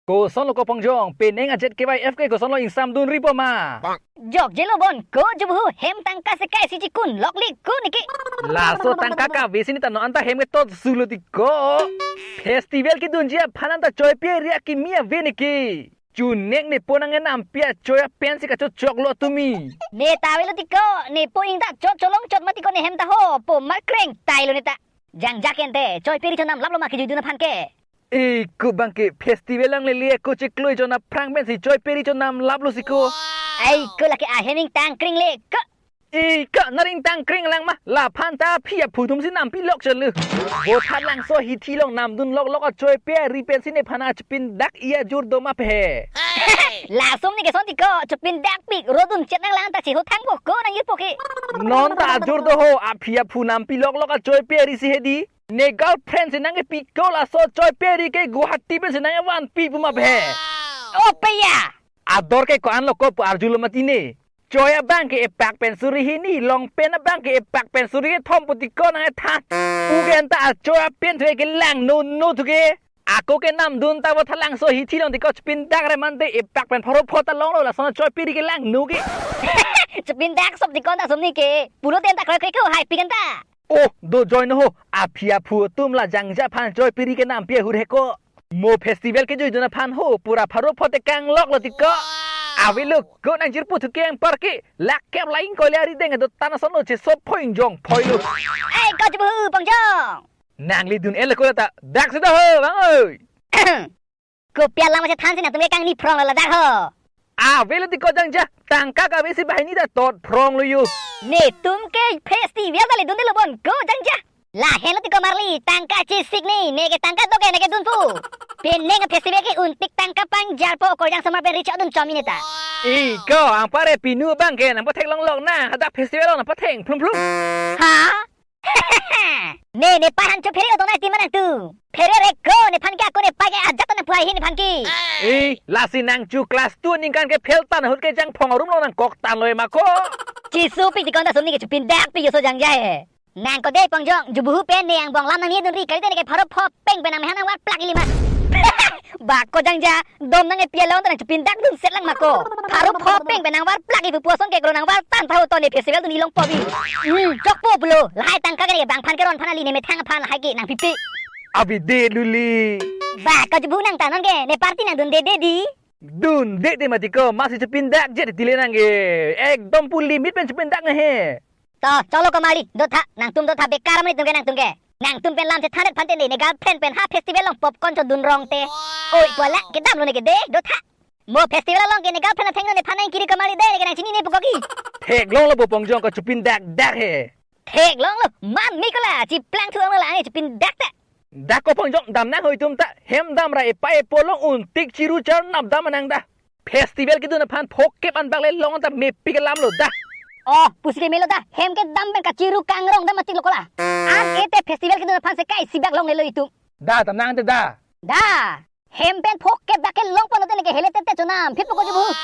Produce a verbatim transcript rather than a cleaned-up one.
Kosonlo ko Pongjong, penang ajet K Y F ke kosonlo ingsamdun ripo ma? Jokjelo bon ko jubuhu, hem tangka sekai si chikun lokli ko niki. Laso tangka kave si ne ta non anta hem ketot sulo ti ko. Festival kedunji aphan anta choipi ri akimi ave niki. Chunek ne ponang enam pi achoi apen si kachot choklo tumi. Ne ta avelo ti ko, ne po ingdak chot cholong chot mati ko ne hem ta ho, po mar kreng tailo ne ta. Jangja ke ante, choipi ri chonam laplo ma kejuidun aphan ke. E ko bang ke festival lang lele ko chekloi chon aphrang pen si choipi ri chonam laplo si ko. Ai ko lake ahem ingtang kring le ko. E ko nar ingtang kring lang ma, laphan ta aphi aphu atum si nampi lok chelu. Bo tha langso hithi along namdun loklok achoipi ri pen si nephan achepindak i ajur do ma phe. Laso ne keson ti ko, chepindak pik rodun chet nang lang ta si ho thang po ko nang yut po ke. Non ta ajur do ho, aphi aphu nampi loklok achoipi ri si hedi. Ne girlfriend si nangkepi ko laso choipi ri ke Guwahati pen si nangvanpi pu ma phe. O peya. Ador ke ko-anlo ko pu arjulo mati ne. Choi abang ke epak pen suri hini, long pen abang ke epak pen suri kethom pu ti ko nang ethan. Ugen ta achoi apen thu ke langno no thu ke. Ako ke namdun ta bo tha langso hithi along ti ko chepindak re mante epak pen pharo pho ta longlo lason choipi ri ke langno ke. Chepindak sop ti ko ta som ni ke. Pulo ten ta kroi kroi ko hai pi kan ta. Oh, do join ho, aphi aphu atum la jangja aphan choipi ri ke nampi ahut he ko. Mo festival kejuidun aphan ho, pura pharo pho te kangloklo ti ko. Avelo ko nang jirpo thu ke anpar ke, lak kep lain ko le ari deng do tan asonlo che sop phoingjong phoilo. Ai ko jubuhu Pongjong. Nangli dun-et lo ko ta, dak si do ho, bang oi. Kopi alam ase than si nangtum ke kangni phronglo ladak ho. Avelo ti ko jangja, tangka kave si banghini ta tot phronglo yo. Netum ke festival ta le dundelo bon ko jangja. Lahenlo ti ko marli, tangka chesik ne, ne ke tangka do ke ne ke dun pu. Penang festival ke untik tangka pangjar po ko jang somar pen ri chodun chomi ne ta. E ko, anpar e pinu bang ke nangpathek longlok na, hadak festival along nangpathek phlum phlum. Ha? Ne, ne pai han cho phere otong nai ti ma nangtum. Phere re ko, nephan ke ako ne pai ke ajat nangpu hai hi nephan ke. E, lasi nang chu class two aningkan ke fail tan ahut ke jangphong arum along nangkok tanlo ma ko. Chisu pi ti ko ta som ni ke chepindak pi yo so jangja he. Nang ko de Pongjong, jubuhu pen ne angbong lam nangni dun ri kali te ne ke pharo pho peng pen nangmehan nangvar plak ili ma. Ba ko jangja, dom nang epi along ta nang chepindak dun set lang ma ko. Pharo pho peng pen nangvar plak ipu puson ke klo nangvar tan tha ho to ne festival dun ilong po bi. Hmm, chokpo pulo. Lahai tangka ke bang phan ke ron phan ali ne methang aphan lahai ke nang pipi. Abi de luli. Ba ko jubuhu nang ta non ke ne party nangdunde de di. Dunde de mati ko masi chepindak jet ti le nang ke. Ekdom pu limit pen chepindak nge he. To, cholo ko marli, do tha, nangtum do tha bekar mani tum ke nangtum ke. Nangtum pen lam chethan det phan te ne, ne girlfriend pen ha festival along popcorn chodun rong te. Oi, puala, kedamlo ne ke de, do tha. Mo festival along ke ne girlfriend atheng ne phan nang kiri ko marli de, ne ke nang chinine pu ko ki. Theklonglo bo Pongjong ko chepindak dak he. Theklonglo, man mi ko la, chiplang thu ang la, ne chepindak ta. Dak ko Pongjong dam nang hoi tum ta, hem dam ra epai epo along untik chiru char nap dam nang da. Festival kedun aphan phokep anbak le long ta mepik alamlo da. Oh, pusi ke melo da, hem kedam pen kachiru kangrong da mati lo ko la. An ete festival kedun aphan sekai sibak longlelo itum. Da, ta nang te da. Da, hem pen phokep dak ke longpon te ne ke hele tete chonam, phit po ko jubuhu.